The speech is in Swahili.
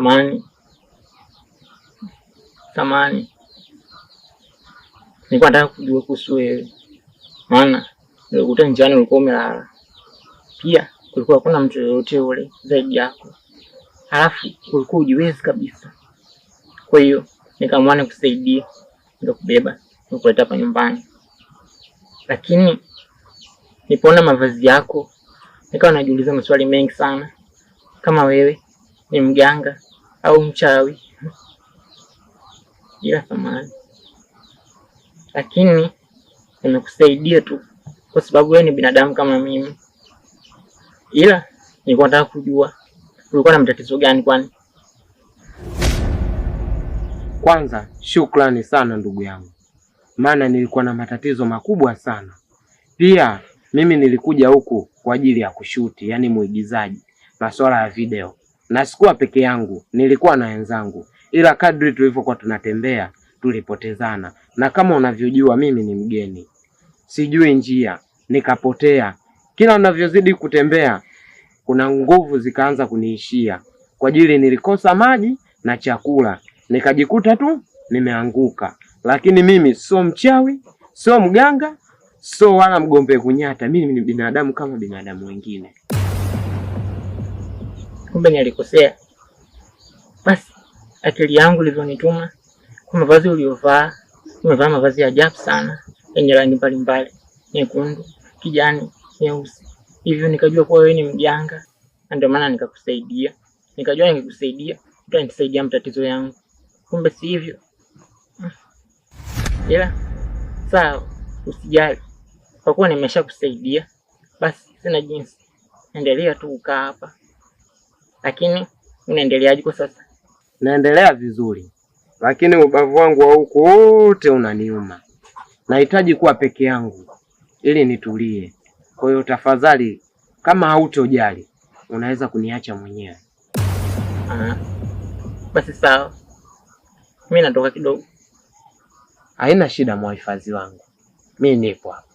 Samani, samani, nilikuwa nataka kujua kuhusu wewe, maana nilikuta njiani ulikuwa umelala, pia kulikuwa hakuna mtu yoyote ule zaidi yako, halafu ulikuwa hujiwezi kabisa. Kwa hiyo nikaamua nikusaidie, nikakubeba nikuleta hapa nyumbani, lakini nilipoona mavazi yako nikawa najiuliza maswali mengi sana, kama wewe ni mganga au mchawi, ila samahani, lakini nimekusaidia tu kwa sababu wewe ni binadamu kama mimi, ila nilikuwa nataka kujua ulikuwa na matatizo gani kwani? Kwanza shukrani sana ndugu yangu, maana nilikuwa na matatizo makubwa sana. Pia mimi nilikuja huku kwa ajili ya kushuti, yani muigizaji, masuala ya video, na sikuwa peke yangu, nilikuwa na wenzangu, ila kadri tulivyokuwa tunatembea tulipotezana, na kama unavyojua mimi ni mgeni, sijui njia, nikapotea. Kila unavyozidi kutembea, kuna nguvu zikaanza kuniishia, kwa ajili nilikosa maji na chakula, nikajikuta tu nimeanguka. Lakini mimi sio mchawi, sio mganga, sio wala mgombe kunyata. Mimi ni binadamu kama binadamu wengine. Kumbe nilikosea. Basi akili yangu ilivyonituma kwa mavazi uliovaa, umevaa mavazi ya ajabu sana yenye rangi mbalimbali, nyekundu, kijani, nyeusi. Hivyo nikajua kuwa wewe ni mjanga, na ndio maana nikakusaidia. Nikajua nikikusaidia utanisaidia matatizo yangu, kumbe si hivyo. Ila sawa, usijali, kwa kuwa nimeshakusaidia basi sina jinsi, endelea tu kukaa hapa. Lakini unaendeleaje kwa sasa? Naendelea vizuri, lakini ubavu wangu wa huku wote unaniuma. Nahitaji kuwa peke yangu ili nitulie. Kwa hiyo tafadhali, kama hautojali, unaweza kuniacha mwenyewe. Ah, basi sawa, mi natoka kidogo. Haina shida, mwahifadhi wangu, mi nipo hapa.